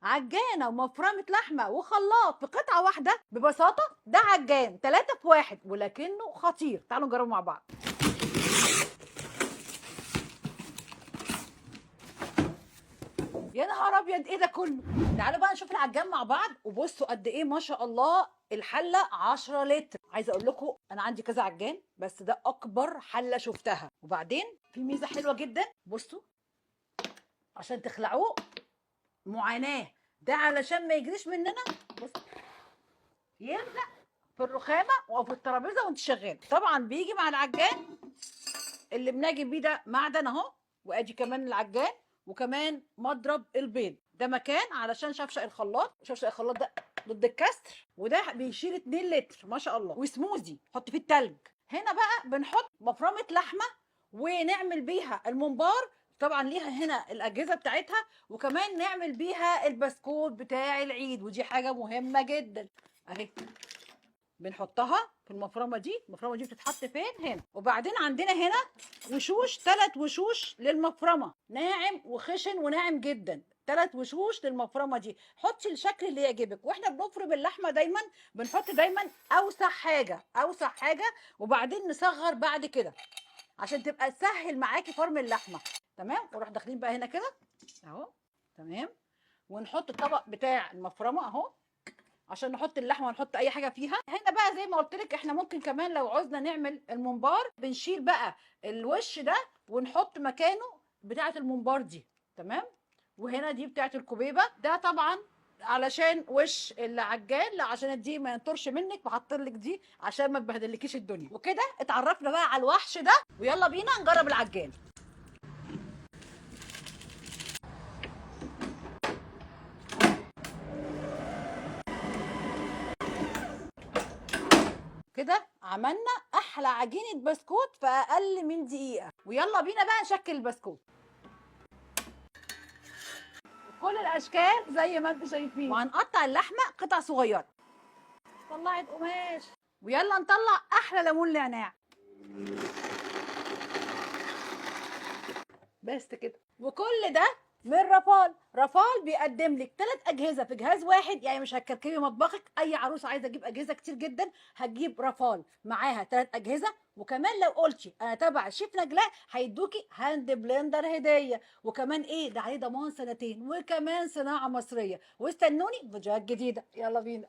عجانه ومفرمه لحمه وخلاط في قطعه واحدة. ببساطة ده عجان 3 في 1 ولكنه خطير. تعالوا نجربه مع بعض. يا نهار ابيض، ايه ده كله؟ تعالوا بقى نشوف العجان مع بعض. وبصوا قد ايه ما شاء الله، الحلة 10 لتر. عايزه اقول لكم انا عندي كذا عجان، بس ده اكبر حله شفتها. وبعدين في ميزة حلوة جدا، بصوا عشان تخلعوه معاناة، ده علشان ما يجريش مننا. بص يلزق في الرخامه او في الترابيزة وانت شغال. طبعا بيجي مع العجان اللي بنجيب بيه ده معدن اهو، وادي كمان العجان، وكمان مضرب البيض. ده مكان علشان شفشق الخلاط، شفشق الخلاط ده ضد الكسر، وده بيشيل 2 لتر ما شاء الله. وسموزي حط فيه التلج. هنا بقى بنحط مفرمه لحمه ونعمل بيها الممبار، طبعا ليها هنا الاجهزة بتاعتها، وكمان نعمل بيها البسكوت بتاع العيد، ودي حاجة مهمة جدا اهي. بنحطها في المفرمه دي. المفرمه دي بتتحط فين؟ هنا. وبعدين عندنا هنا وشوش، 3 وشوش للمفرمه، ناعم وخشن وناعم جدا. 3 وشوش للمفرمه دي. حطي الشكل اللي يعجبك. واحنا بنفرم اللحمة دايما بنحط دايما اوسع حاجة، اوسع حاجة، وبعدين نصغر بعد كده عشان تبقى تسهل معاكي فرم اللحمة. تمام. ونروح داخلين بقى هنا كده اهو. تمام. ونحط الطبق بتاع المفرمه اهو عشان نحط اللحمة ونحط اي حاجة فيها. هنا بقى زي ما قلت لك احنا ممكن كمان لو عوزنا نعمل الممبار بنشيل بقى الوش ده ونحط مكانه بتاعه الممبار دي. تمام. وهنا دي بتاعه الكوبيبه، ده طبعا علشان وش العجان، لا عشان دي ما ينطرش منك، وحاطين لك دي عشان ما تبهدلكيش الدنيا. وكده اتعرفنا بقى على الوحش ده، ويلا بينا نجرب العجان. كده عملنا احلى عجينه بسكوت في اقل من دقيقة. ويلا بينا بقى نشكل البسكوت كل الاشكال زي ما انتم شايفين. وهنقطع اللحمة قطع صغيرة. طلعت قماش. ويلا نطلع احلى ليمون نعناع. بس كده. وكل ده من رافال. رافال بيقدم لك 3 اجهزة في جهاز واحد، يعني مش هتكركبي مطبخك. اي عروسه عايزه تجيب اجهزة كتير جدا هتجيب رافال معاها 3 اجهزة. وكمان لو قلتي انا تبع الشيف نجلاء هيدوكي hand blender هديه، وكمان ايه ده عليه ضمان 2 سنين، وكمان صناعة مصرية. واستنوني فيديوهات جديدة. يلا بينا.